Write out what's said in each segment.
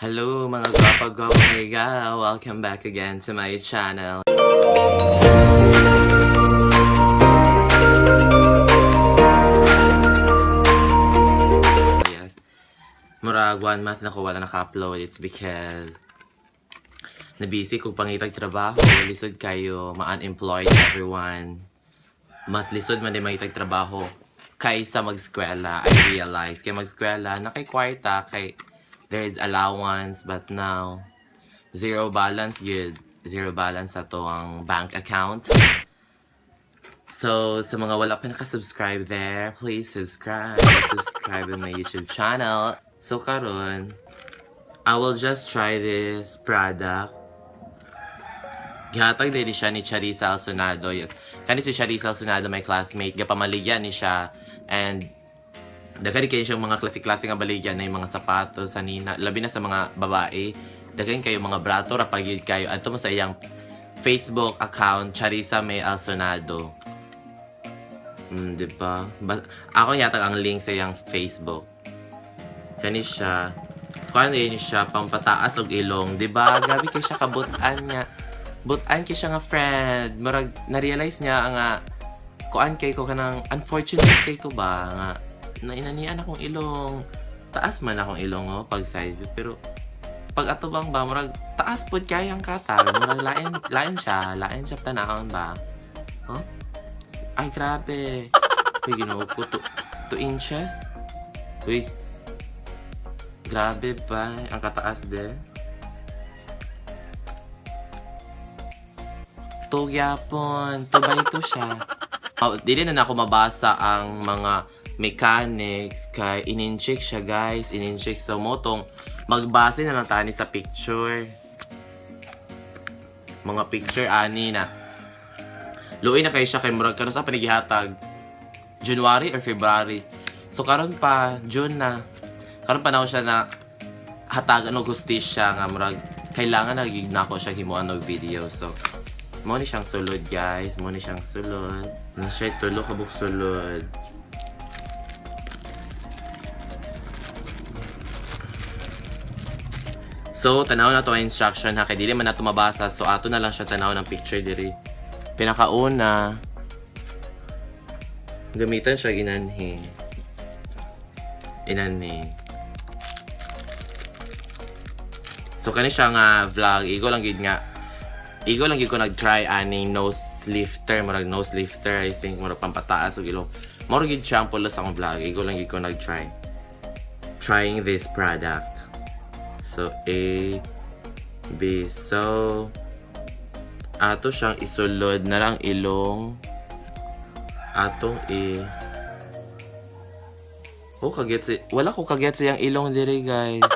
Hello, mga gwapa-gwapa. Welcome back again to my channel. Yes. Murag one month na ko wala naka-upload. It's because nabisi kog pangitag trabaho. Lisod kayo, ma-unemployed, everyone. Mas lisod man din mangitag trabaho kaysa mag-eskwela, I realize. Kay mag-eskwela, nakay kwarta, kay there is allowance, but now, zero balance, good. Zero balance sa to ang bank account. So, sa mga wala pa nakasubscribe there, please subscribe. Subscribe in my YouTube channel. So, karon, I will just try this product. Gihatag din siya ni Charissa Alsonado. Yes. Kani si Charissa Alsonado, my classmate. Gapamaligyan ni siya. And daghan kayo siyang mga klase-klase nga baligyan na yung mga sapatos, sa nina, labi na sa mga babae. Daghan kayo mga brato, rapagid kayo. Adto mo sa iyang Facebook account, Charissa May Alsonado. Di ba? Ako yata ang link sa iyang Facebook. Kani siya. Kuan din siya pampataas og ilong, di ba? Grabe kay siya kabutan niya. Butan kay siya nga friend. Murag na-realize niya nga kuan kay ko, kanang unfortunate kay ko ba nga nainanian akong ilong. Taas man akong ilong, oh, pag side view, pero pag atubang ba, murag taas pud kay ang katal. Murag lain lain siya, lain siya tanawon ba. Huh? Ay, grabe. Uy, Ginoo ko, 2 inches. Uy. Grabe ba? Ang kataas de. 2 gyapon. 2 by 2 siya. Oh, dili na nako mabasa ang mga mechanics kay inincheck siya, guys. Inincheck. So motong magbase na lang tani sa picture. Mga picture ani na. Luoy na kayo siya kay murag karon sa panigihatag January or February. So karon pa June na. Karon pa na ako siya na hatagan og hustisya nga murag kailangan na gyud nako siya himuan og video. So mo ni siyang sulod, guys. Mo ni siyang sulod. Na siya tulo ka buok sulod. So, tanaw na to ang instruction ha, kay dili man nato mabasa. So, ato na lang siya tanaw ng picture diri. Pinakauna, gamitan siya inanhi. Inanhi. So, kani siya nga vlog, igo lang gid ko nag-try aning nose lifter, murag nose lifter, I think, murag pampataas og ilong. Murag gid siya ang pulos akong vlog, igo lang gid ko nag-try. Trying this product. So, A, B. So, ato siyang isulod na lang ilong. Atong i... Oh, kaget si... Wala ko kaget sa iyang ilong diri, guys.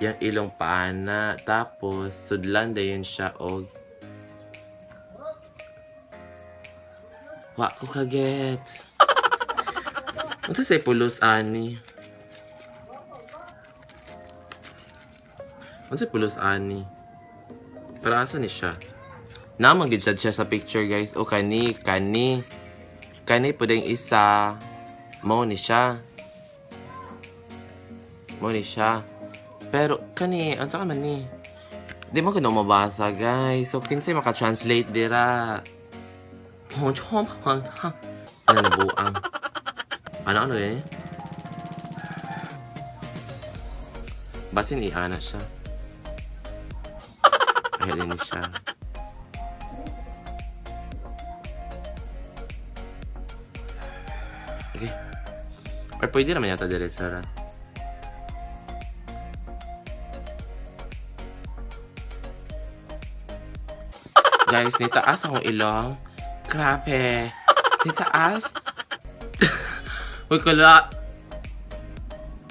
Yang ilong paana. Tapos, sudlan dayon siya og... Wa ko kaget. Unsa say pulos ani? Unsa pulos ani? Pero asa ni siya? Naman gid sad siya sa picture, guys. O kani, kani. Kani pud ang isa. Mao ni siya. Mao ni siya. Pero kani, unsa ka man ni? Di mo kuno mabasa, guys. So kinsay maka-translate dira? Ano nabuang? Ano ano eh? Basin iana siya. Ay, din siya. Okay. Or pwede naman yata dire, Sarah. Guys, nitaas akong ilong. Grabe. Nitaas. Uy, kula.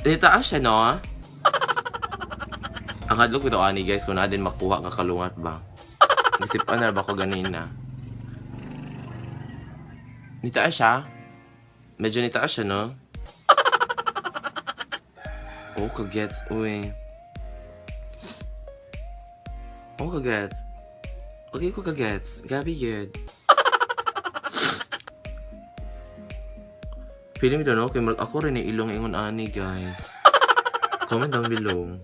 Nitaas siya, no? Ang hadlok ko ani, guys, kung na din makuha nga kalungat ba. Nisipan na ba ko ganina? Nitaas siya? Medyo nitaas siya, no? Oh, kagets, uy. Oh, kagets. Okay ko kagets. Gabi good. Feeling mo no? Kay murag ako rin ilong ingon ani, guys. Comment down below.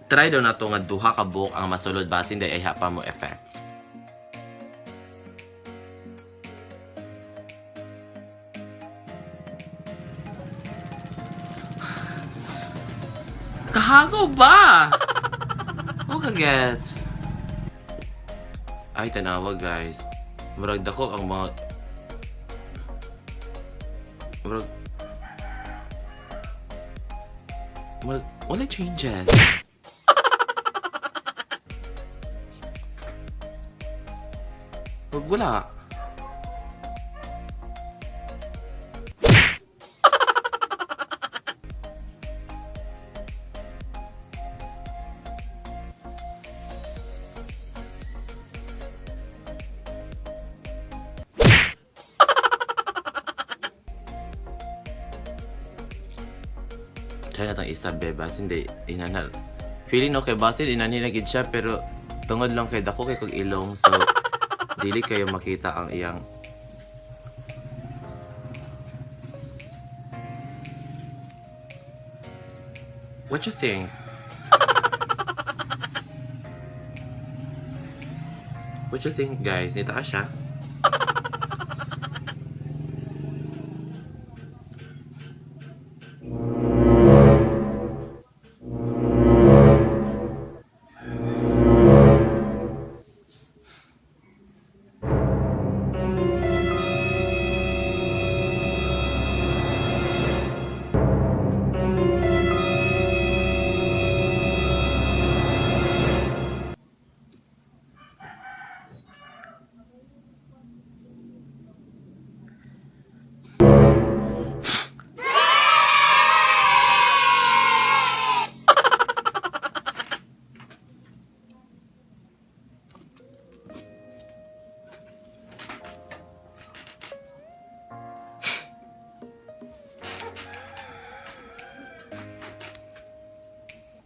Try daw na to nga duha ka buok ang masulod, basin day ay pa mo effect. Kahago ba? O ka gets? Ay, tanawa, guys. Murag dako ang mga... Murag wala changes. Murag wala. Try na tong isa, be. Basin di, inanal. Feeling okay, basin inanhin na gid siya, pero tungod lang kay dako kay kog ilong, so dili kayo makita ang iyang. What you think? What you think, guys? Nitaas siya?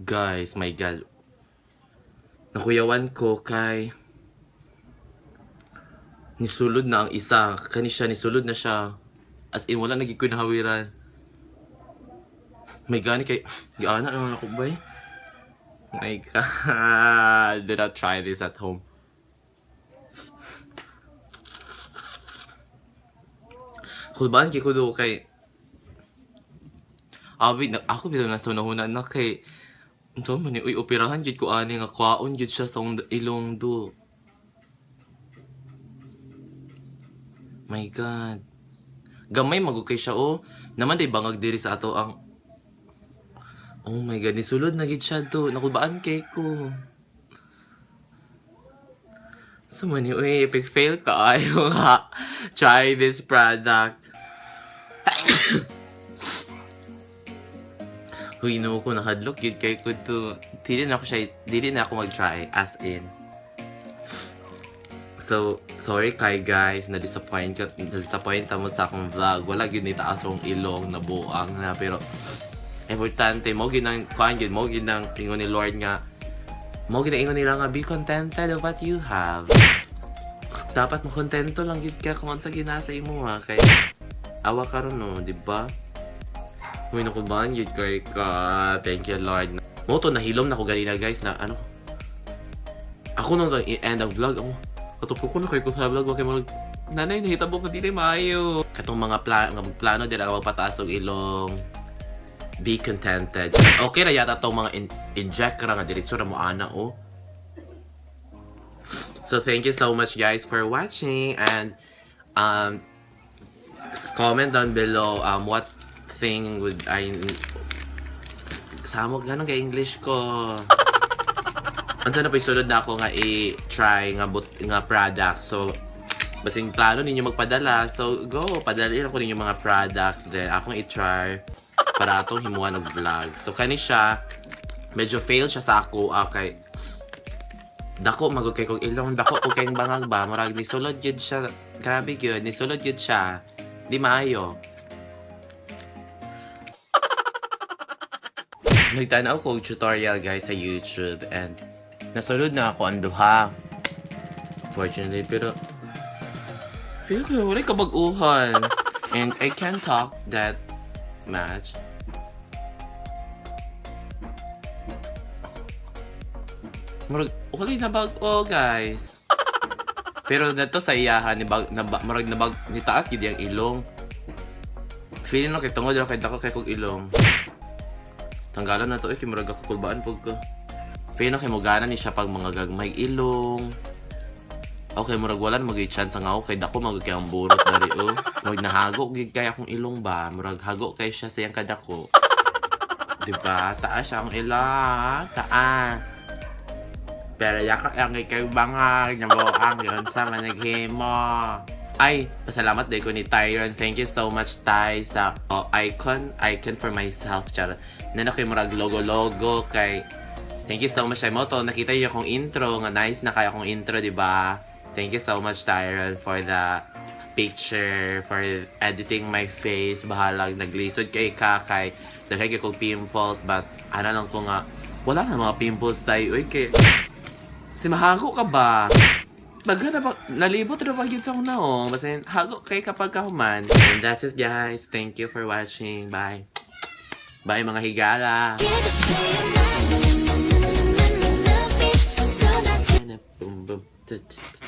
Guys, my God. Nakuyawan ko kay nisulod na ang isa. Kani siya, nisulod na siya. As in, wala naging kunahawiran. May gani kay... Giana naman ako ba eh? My God. Did not try this at home. Kulbaan kay kudo kay... Abi, na, ako bitaw na sa unahuna na kay... Unsa man ni, uy, operahan jud ko ani nga kwaon jud siya sa ilong do. My God. Gamay magud kay siya oh. Naman day bangag diri sa ato ang. Oh my God, nisulod na gid siya do. Nakulbaan kay ko. So man, uy, epic fail ka ayo nga. Try this product. Huy, no ko nahadlok yun kay ko to. Dili na ako siya, dili na ako mag-try as in. So, sorry kay guys, na-disappoint ka, na-disappoint mo sa akong vlog. Wala gyud ni taas akong ilong, nabuang na, pero importante mo ginang kuan gyud mo ginang ingon ni Lord nga mo ginang ingon nila nga be contented of what you have. Dapat mo kontento lang gyud ka kung unsa ginasa imo ha kay awa karon no, di ba? Uy, naku ba? Yun kay ka. Thank you, Lord. Mo to, nahilom na ko ganina, guys, na ano. Ako nung i-end ang vlog, ako, katupok ko na kayo kung sa vlog, wag kayo mag, nanay, nahitabo ko, dili maayo. Katong mga nga plano, dila ka magpataas og ilong. Be contented. Okay ra yata tong mga inject ra nga diretso ra mo ana, oh. So, thank you so much, guys, for watching. And, comment down below what thing would I samok ganun kay English ko. Unsa na po sulod na ako nga i-try nga but, nga product. So basin plano ninyo magpadala. So go, padala ako ninyo mga products then akong i-try para atong himuan og vlog. So kani siya medyo fail siya sa ako kay dako magud kay kog ilong, dako og kay bangag ba, murag ni sulod gyud siya, grabe gyud ni sulod gyud siya, di maayo. Nagtanaw ko og tutorial, guys, sa YouTube and nasulod na ako ang duha. Unfortunately, pero feel ko wala kabag-uhan. And I can't talk that much. Murag, wala na bag-o, guys. Pero nato sa iyahan ni bag, na, murag nabag ni taas gid ang ilong. Feeling na kay tungod ra kay dako kay kog ilong. Tanggalan na to eh, kay murag ako kulbaan pug ko. Feeling na kay mogana ni siya pag mga gagmay ilong. Okay, murag wala na magay chance nga ako kay dako magud kay ang burot dari oh. Murag nahago gid kay akong ilong ba? Murag hago kay siya sa iyang kadako. Di ba? Taas siya ang ilong. Taas. Pero yaka ang kay bangag nabuang yun sa managhimo. Ay, pasalamat din ko ni Tyron. Thank you so much, Ty, sa, oh, icon, icon for myself. Charot. Nana kay murag logo-logo kay. Thank you so much, Ty Moto. Nakita niyo akong intro. Nga nice na kaya akong intro, di ba? Thank you so much, Tyron, for the picture, for editing my face. Bahalag, naglisod kay ka, kay dahil kay kong pimples, but ano lang ko nga, wala na mga pimples tayo. Uy, kay si mahago ka ba? Bagha na ba, nalibot na ba yun sa una, oh. Basta yun, hago kay kapag kahuman. And that's it, guys. Thank you for watching. Bye. Bye, mga higala. Boom, boom. Tut, tut, tut.